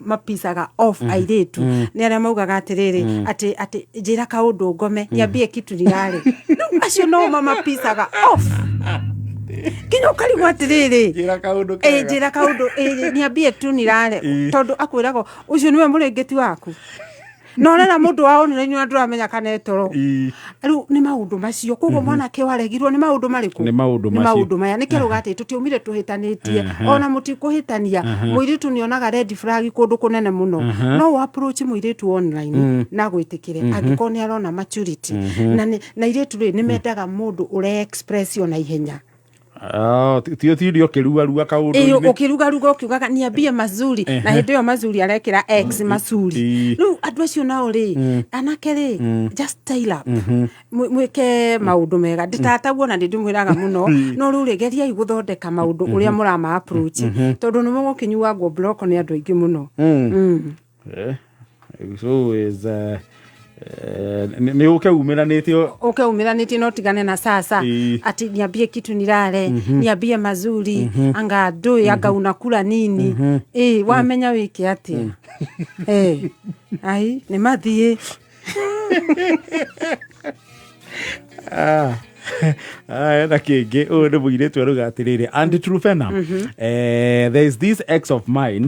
S2: mapicaga off airĩtu nĩ arĩa maugaga atĩrĩrĩ, atĩ njĩra kaũndũ ngome, niambie kitu nilale. Rĩu acio no mamapicaga off nginya ũkarigwo atĩrĩrĩ,
S1: Njĩra kaũndũ
S2: ĩ
S1: kega.
S2: Njĩra kaũndũ, ĩ, niambie tu nilale. Tondũ akwĩraga ũcio nĩwe mũrĩngĩti waku. Na ũrera mũndũ wa online na ndũramenya kana etoro.
S1: Ii.
S2: Rĩu nĩ maũndũ macio. Koguo mwanake waregirwo nĩ maũndũ marĩkũ?
S1: Nĩ maũndũ
S2: Nĩ
S1: macio.
S2: maũndũ maya. Nĩkĩo rauga atĩ tũtiaumire tũhĩtanĩtie. Ona mũtikũhĩtania. Mũirĩtu nĩonaga red flag kũndũ kũnene mũno. No ũ approach mũirĩtu online na agwĩtĩkĩre angĩkorwo nĩ arona maturity. Na na airĩtu rĩ, nĩ mendaga mũndũ ũre express ona ihenya.
S1: Ah, ti ũtinde ũkĩruarua
S2: Ĩĩ,
S1: kaũndũ-inĩ.
S2: ũkĩrugaruga ũkiugaga niambie mazuri, na hĩndĩ ĩyo mazuri arekĩra x mazuri. Rĩu andũ acio nao rĩ, anake rĩ, just style up. Mwĩke maũndũ mega. Nditataguo na nĩndĩmwĩraga mũno, no rĩu rĩ, geriai gũthondeka maũndũ ũrĩa mũrama approach, tondũ nĩ mũgũkĩnyuangwo block nĩ andũ aingĩ mũno.
S1: So is nĩ ũke umĩranĩtie.
S2: Uke umiranĩtie no tigane na sasa. Ati niambie kitu nilale, niambie mazuri, anga ndũĩ, anga unakula nini. Ĩ wamenya wĩke atĩa? Eh, ai nĩ mathiĩ.
S1: Ah, ah, na kĩngĩ ũyũ nĩ mũirĩtu arauga atĩrĩrĩ, and Trufena, there is this ex of mine,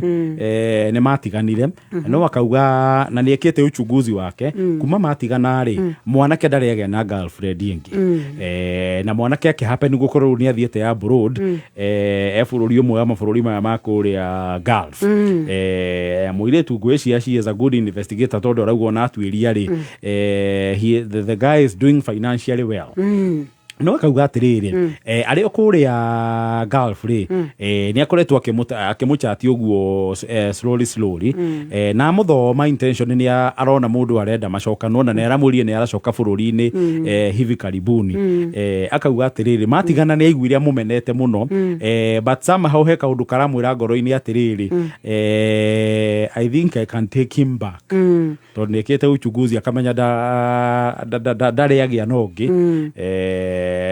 S1: nĩ matiganire, no akauga na nĩ ekĩte uchunguzi wake, kuma matigana rĩ, mwanake ndarĩ agĩa na girlfriend ĩngĩ, na mwanake akĩhappen gũkorwo rĩu nĩ athiĩte abroad, e bũrũri ũmwe wa mabũrũri maya ma kũrĩa Gulf. Mũirĩtu ngwĩciria she is a good investigator, tondũ arauga ona atuĩria rĩ, the guy is doing financially well. No akauga atĩrĩrĩ, arĩ o kũrĩa Gulf rĩ, nĩ akoretwo akĩmũchati ũguo, slowly slowly, na amũthoma intention nĩ arona mũndũ arenda macokanwo, na nĩ aramwĩrire nĩ aracoka bũrũri-inĩ hivi karibuni. Akauga atĩrĩrĩ, matigana nĩ aiguire amũmenete mũno, but somehow he kaũndũ karamwĩra ngoro-inĩ atĩrĩrĩ, I think I can take him back, tondũ nĩ ekĩte uchunguzi akamenya ndarĩ agĩa na ũngĩ,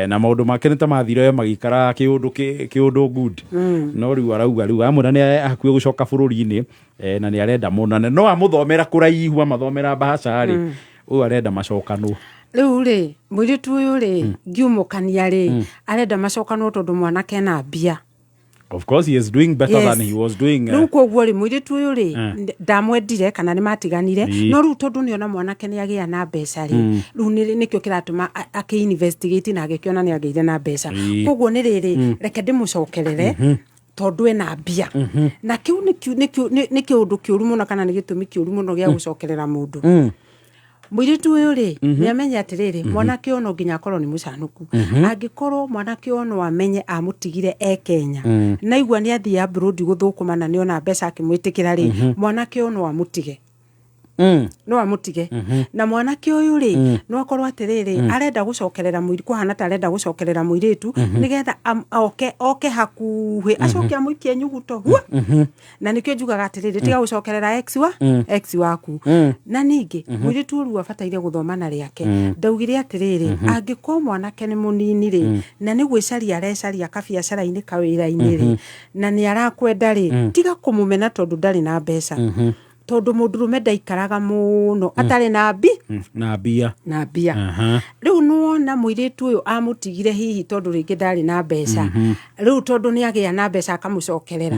S1: na maũndũ make nĩ ta mathire magĩikara kĩũndũ kĩũndũ good. No rĩu arauga rĩu amwĩra nĩ hakuhĩ gũcoka bũrũri-inĩ, na nĩ arenda mũno, na no amũthomera kũraihu, amathomera mbahaca rĩ, ũyũ arenda macokanwo.
S2: Rĩu rĩ, mũirĩtu ũyũ rĩ, ngiumũkania rĩ, arenda macokanwo tondũ mwanake ena mbia.
S1: Of course he is doing better than he was doing.
S2: Rĩu koguo rĩ, mũirĩtu ũyũ rĩ, ndamwendire kana nĩ matiganire, no rĩu tondũ nĩona mwanake nĩ agĩa na mbeca rĩ, rĩu nĩkĩo kĩratũma akĩ-investigate na agĩkĩona nĩ agĩire na mbeca. Koguo nĩ rĩrĩ, reke ndĩmũcokerere tondũ ena mbia, na kĩu nĩ kĩũndũ kĩũru mũno, kana nĩ gĩtũmi kĩũru mũno gĩa gũcokerera mũndũ. Mũirĩtu ũyũ rĩ, nĩ amenye atĩrĩrĩ, mwanake ũyũ no nginya akorwo nĩ mũcanũku. Angĩkorwo mwanake ũyũ no amenye amũtigire e Kenya, na igua nĩ athiĩ abroad gũthũkũma na nĩona mbeca akĩmwĩtĩkĩra rĩ, mwanake ũyũ no amũtige. No amũtige. Na mwanake ũyũ rĩ, no akorwo atĩrĩrĩ, arenda gũcokerera mũirĩtu, kũhana ta arenda gũcokerera mũirĩtu nĩgetha oke hakuhĩ, acoke amũikie nyuguto hua. Na nĩkĩo njugaga atĩrĩrĩ, tiga gũcokerera ex waku. Na ningĩ mũirĩtu ũyũ abataire gũthoma na rĩake. Ndaugire atĩrĩrĩ, angĩkorwo mwanake nĩ mũnini rĩ, na nĩ gwĩcaria arecaria kabiacara-inĩ, kawĩra-inĩ rĩ, na nĩ arakwenda rĩ, tiga kũmũmena tondũ ndarĩ na mbeca, tondũ mũndũrũme ndaikaraga mũno atarĩ na mbi
S1: Na mbia.
S2: Na mbia. Rĩu nĩwona mũirĩtu ũyũ amũtigire hihi tondũ rĩngĩ ndarĩ na mbeca. Rĩu tondũ nĩ agĩa na mbeca akamũcokerera.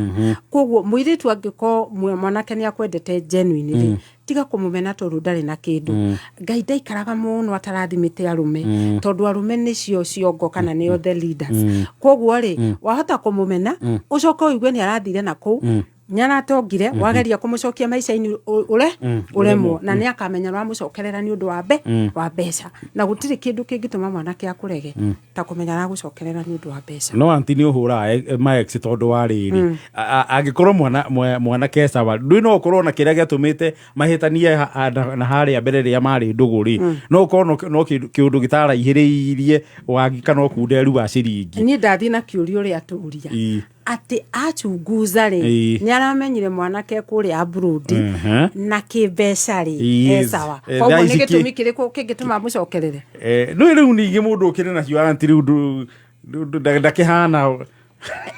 S2: Koguo mũirĩtu, angĩkorwo mwanake nĩ akwendete genuine rĩ, tiga kũmũmena tondũ ndarĩ na kĩndũ. Ngai ndaikaraga mũno atarathimĩte arũme, tondũ arũme nĩcio ciongo kana nĩo the leaders. Koguo rĩ, wahota kũmũmena, ũcoke ũigue nĩ arathire na kũu, nĩ aratongire, wageria kũmũcokia maica-inĩ ũre ũremwo, na nĩ akamenya ũramũcokerera nĩ ũndũ wa mbeca, na gũtirĩ kĩndũ kĩngĩtũma mwanake akũrege ta kũmenya aragũcokerera nĩ ũndũ wa mbeca.
S1: No anti nĩ ũhũraga maex tondũ wa rĩrĩ, angĩkorwo mwanake sawa, ndũĩ no ũkorwo na kĩrĩa gĩatũmĩte mahĩtanie na harĩa mbere rĩrĩa marĩ ndũgũ rĩ, no ũkorwo no kĩũndũ gĩtaraihĩrĩirie wagi kana ũkunderu wa ciringi.
S2: Niĩ ndathiĩ na kĩũria ũrĩa tũria, atĩ achunguza rĩ, nĩ aramenyire mwanake kũrĩa abroad na kĩmbeca rĩ, e sawa. Koguo
S1: Thaa
S2: nĩ
S1: ici
S2: gĩtũmi kĩrĩkũ kĩngĩtũma mũcokerere?
S1: No rĩu ningĩ mũndũ ũkĩrĩ nacio anti rĩu ndakĩhana.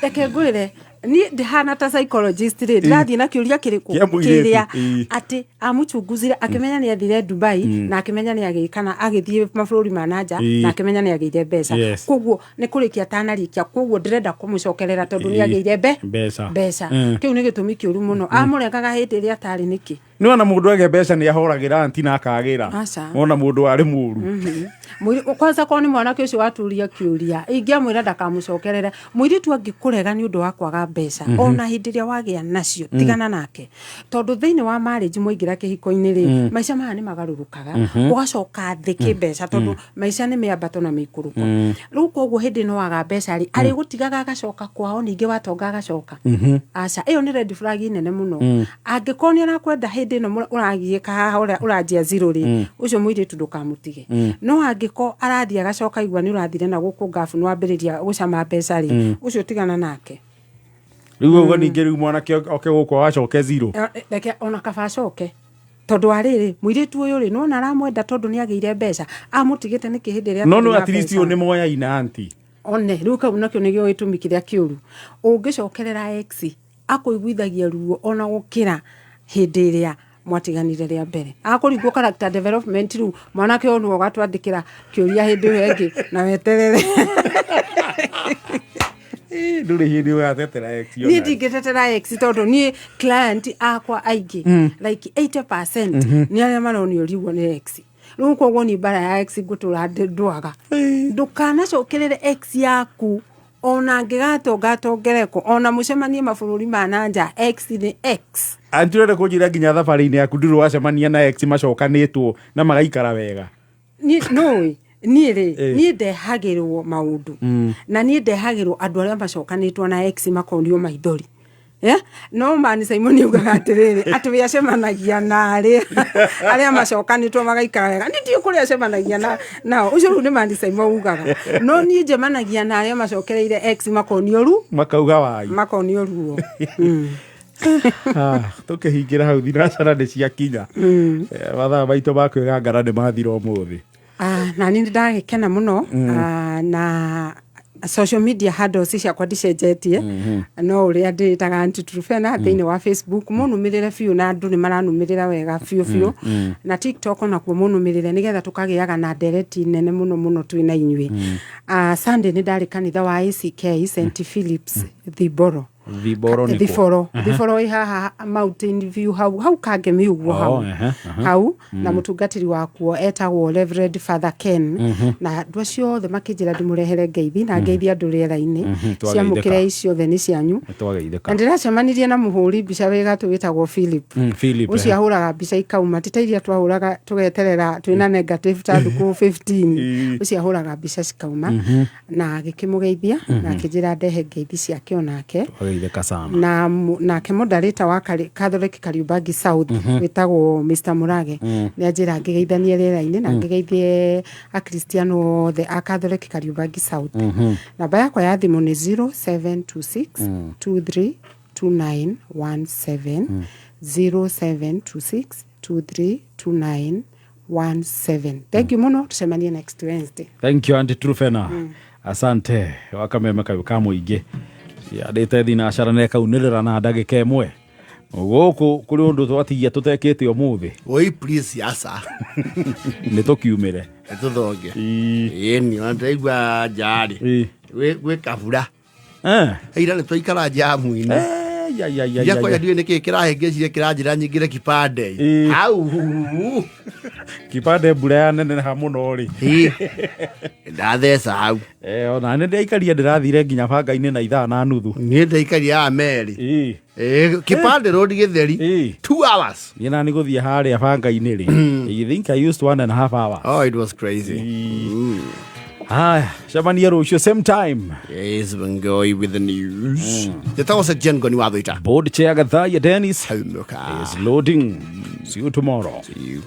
S2: Reke ngwĩre, niĩ ndĩhana ta psychologist rĩ, ndĩrathiĩ na kĩũria kĩrĩkũ?
S1: Kĩa mũirĩtu,
S2: Kĩrĩa atĩ amũchunguzire akĩmenya nĩ athire Dubai, na akĩmenya nĩ agĩ kana agĩthiĩ mabũrũri ma nanja, na akĩmenya nĩ agĩire mbeca. Koguo nĩ kũrĩkia atanarĩkia, koguo ndĩrenda kũmũcokerera tondũ nĩ agĩire
S1: Mbeca.
S2: mbeca. Kĩu nĩ gĩtũmi kĩũru mũno. Amũregaga hĩndĩ ĩrĩa atarĩ nĩkĩ?
S1: Nĩ wona mũndũ agĩa mbeca nĩ ahoragĩra anti na akagĩra.
S2: Aca.
S1: Wona mũndũ arĩ mũru.
S2: Kwanza korwo nĩ mwanake ũcio waturia kĩũria, ingĩamwĩra ndakamũcokerere. Mũirĩtu angĩkũrega nĩ ũndũ wa kwaga mbeca, ona hĩndĩ ĩrĩa wagĩa nacio, tigana nake, tondũ thĩinĩ wa marriage mwaingĩra kĩhiko-inĩ rĩ, maica maya nĩ magarũrũkaga, ũgacoka thĩ kĩmbeca, tondũ maica nĩ mĩambato na mĩikũrũko. Rĩu koguo hĩndĩ ĩno waga mbeca rĩ, arĩgũtigaga agacoka kwao, ningĩ watonga agacoka. Aca, ĩyo nĩ red flag nene mũno. Angĩkorwo nĩ arakwenda hĩndĩ ĩno ũragiĩka haha, ũrĩa ũranjia zero rĩ, ũcio mũirĩtu ndũkamũtige. No angĩkorwo arathiĩ agacoka igua nĩ ũrathire na gũkũ ngabu, nĩ wambĩrĩria gũcama mbeca rĩ, ũcio tigana nake.
S1: Rĩu ũguo ningĩ rĩu mwanake oke gũkũ acoke zero.
S2: Reke ona kaba acoke, tondũ wa rĩrĩ, mũirĩtu ũyũ rĩ, nĩwona aramwenda tondũ nĩ agĩire mbeca, amũtigĩte nĩkĩ hĩndĩ ĩrĩa
S1: No
S2: atarĩ
S1: no
S2: na
S1: at least
S2: mbeca?
S1: ũyũ nĩ moyaina anti.
S2: One rĩu kau nakĩo nĩkĩo gĩtũmi kĩrĩa kĩũru ũngĩcokerera ex, akũiguithagia ruo ona gũkĩra hĩndĩ ĩrĩa mwatiganire rĩa mbere. Akũringwo character development. Rĩu mwanake ũyũ nĩwe ũgatwandĩkĩra kĩũria hĩndĩ ĩyo ĩngĩ na weterere.
S1: Ndũrĩ hĩndĩ ũgatetera ex
S2: Niĩ
S1: ona.
S2: ndingĩtetera ex, tondũ niĩ client akwa aingĩ, like 80%, nĩ arĩa maronio ruo nĩ ex. Rĩu koguo niĩ mbara ya ex ngũtũra ndwaga. Ndũkanacokerere ex yaku, ona angĩgatonga atongereko, ona mũcemanie mabũrũri ma na nja, ex nĩ ex.
S1: Anti, ũrenda kũnjĩra nginya thabarĩ-inĩ yaku ndũrĩ wacemania na ex macokanĩtwo na magaikara wega?
S2: Niĩ nũĩ niĩ rĩ, niĩ ndehagĩrwo maũndũ, na niĩ ndehagĩrwo andũ arĩa macokanĩtwo na ex makonio maithori. Yeah? No mani Simon augaga atĩrĩrĩ, atĩ we acemanagia na arĩa macokanĩtwo magaikara wega. Niĩ ndiũ kũrĩa acemanagia na nao. Ũcio rĩu nĩ mani Simon ugaga, no niĩ njemanagia na arĩa macokereire ex makonio ru
S1: Makauga wai.
S2: Makonio ruo.
S1: Ah, tũkĩhingĩra hau, thinacara nĩ ciakinya. Mathaa maitũ ma kwĩgangara nĩ mathira ũmũthĩ.
S2: Ah, na niĩ nĩ ndagĩkena mũno. Ah, na social media handles ciakwa ndicenjetie, no ũrĩa ndĩtaga Aunty Truphena thĩinĩ wa Facebook, mũnumĩrĩre biũ, na andũ nĩ maranumĩrĩra wega biũ biũ, na TikTok onakuo mũnumĩrĩre, nĩgetha tũkagĩaga na ndereti nene mũno mũno twĩ na inyuĩ. Ah, Sunday nĩ ndarĩ kanitha wa ACK St Philips Thiboro.
S1: Thiboro nĩ kũ?
S2: Thiboro, Thiboro ĩ haha Mountain View, hau hau Kangemi ũguo. Hau
S1: ehe, ehe.
S2: Hau na mũtungatĩri wakuo etagwo Reverend Father Ken, na andũ acio othe makĩnjĩra ndĩmũrehere ngeithi, na ngeithi andũ rĩera-inĩ.
S1: Twageithĩka.
S2: Ciamũkĩre ciothe nĩ cianyu.
S1: Nĩ twageithĩka.
S2: Na ndĩracemanirie na mũhũri mbica wĩ gatũ wĩtagwo Philip.
S1: Philip,
S2: Ũcio ahũraga mbica ikauma, ti ta iria twahũraga tũgeterera twĩna negative ta thukũ 15. Ũcio ahũraga mbica cikauma, na agĩkĩmũgeithia na akĩnjĩra ndehe ngeithi ciake onake.
S1: Twageithĩka sana.
S2: Na nake moderator wa Catholic Kariubangi South wĩtagwo Mr Murage nĩ anjĩra ngĩgeithanie rĩera-inĩ na ngĩgeithie akristiano othe a Catholic Kariubangi South. Namba yakwa ya thimũ nĩ 0726 23 2917, 0726 232917. Thank you mũno, tucemanie next Wednesday.
S1: Thank you, Aunty Truphena. Asante. Wakameme kayo ka mũingĩ yandĩte thinacara na ĩkaunĩrĩra na ndagĩka ĩmwe gũkũ kũrĩ ũndũ twatigia tũtekĩte ũmũthĩ.
S14: Oi please, aca.
S1: Nĩ tũkiumĩre.
S14: Tũthonge ĩni, ona ndĩraigua njarĩ gwĩ kabura. Ira nĩ twaikara jamu-inĩ.
S1: Ya, ya, ya,
S14: Iria
S1: ya,
S14: kwanja
S1: ya.
S14: ndiũĩ nĩkĩ kĩrahĩngĩcire kĩranjĩra nyingĩre kipande hau.
S1: Kipande mbura ya neneha mũno rĩ.
S14: Ndatheca hau.
S1: Ona nĩ ndaikaria, ndĩrathire nginya banga-inĩ na ithaa na nuthu.
S14: Niĩ ndaikaria ya merĩ kipande road gĩtheri 2 hours.
S1: Niĩ nani gũthiĩ harĩa banga-inĩ rĩ, I think I used 1.5 hours.
S14: Oh, it was crazy.
S1: Haya, cemania rũciũ same time.
S14: Yes, Ngoi with the news. Njĩtagwo Sir Jen Ngoni wa Thũita.
S1: Board chair Gathaya Dennis
S14: Haumuka
S1: is loading. See you tomorrow.
S14: See you.